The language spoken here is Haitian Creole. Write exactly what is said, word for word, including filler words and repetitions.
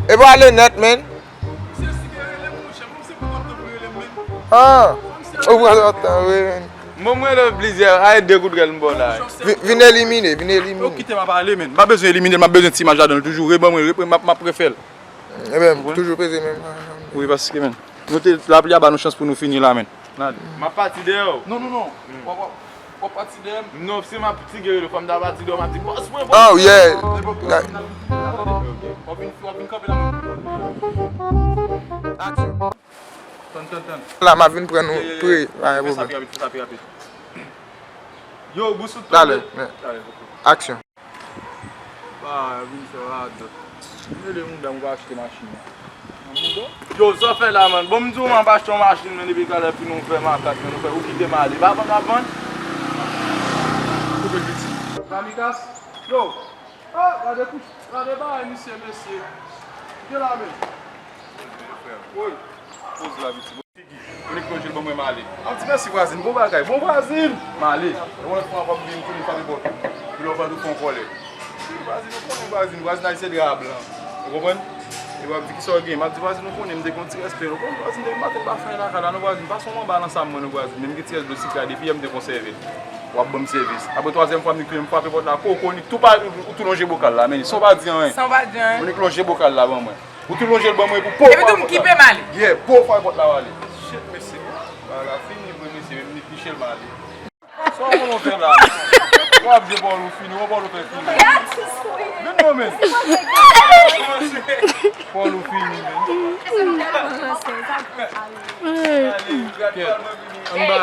E pa ale nèt, men. Ah, ou pran lòt tan, wi, men. Mwen, mwen, lè plizyè, ay, de kout rèl m ba w la. Vi- Vin elimine, vin elimine. Yo, kite m ap ale, men. M pa bezwen elimine l, m ap bezwen ti imaj ladan l toujou. Reban mwen, repre- m ap, m ap refè l. Ebyen, toujou peze men. Wi, paske, men. Nou te, lapli a ba nou chans pou nou fini la, men. N ale. M ap pati dèyè w. Non, non, non. W ap, w ap, w ap pati dèyè m. Non, si m ap ti gere, fò m ta pati dèyè w, m ap di, "Bòs mwen, bòs mwen." Oh, yeah. W ap vin, w ap vin kanpe la, men. Aksyon. Tann, tann, tann. La, m ap vin pran nou pre, pa gen pwoblèm. Fè sa pi rapid, fè sa pi rapid. Yo, Bous, tout. Talè, men. Talè, ok. Aksyon. Ba, vin fè radòt. Vin rele mouda m pou achte machin nan. Mouda? Yo, sa w fè la, man? Bon, m di w, man, m ap achte yon machin, men depi talè, fin ou fè makak, men ou fè, ou kite m ale. Pa vann, w ap vann? Koupe l piti. Kamikas? Yo! Ah, gade kouch, gade bagay misye, mesye. Kite la, men. Wi. Poz la, piti. Figi. Ou nik lonje l ban mwen, m ale. M ap di mèsi vwazin, bon bagay, bon vwazin. M ale. Yon lòt fwa ankò m vin tounen frape pòt ou. Epi lè w vant ou fè yon kòlè. Vwazin, ou konnen vwazin, vwazinaj se dra blan. Ou konprann? Epi w ap di kisa w gen. M ap di vwazin, ou konnen m te gen yon ti respè. Ou konn vwazin, depi maten m pa fè anyen lakay la non vwazin. Pase w anba nan sa m mwen non vwazin. Men m gen ti rès dlo sikla depi yè m te konsève l. W ap ban m sèvis. Apre twazyèm fwa m nik tounen m frape pòt la. Koko, ou nik tou pa, ou tou lonje bokal la, men san w pa di anyen. San w pa di anyen. Ou nik lonje bokal la ban mwen. Ou tou lonje l ban mwen pou po. Epi tou m kipe m ale. Yeah, po fwa pòt la w ale. Shit, mesye. Bagay la fini vre, mesye, men m nik niche l m ale. Sa w konn w fè la? W ap di Paul ou fini, w Paul ou fè fini. Vin non, men. Paul ou fini, men. Kèt. Ann ba.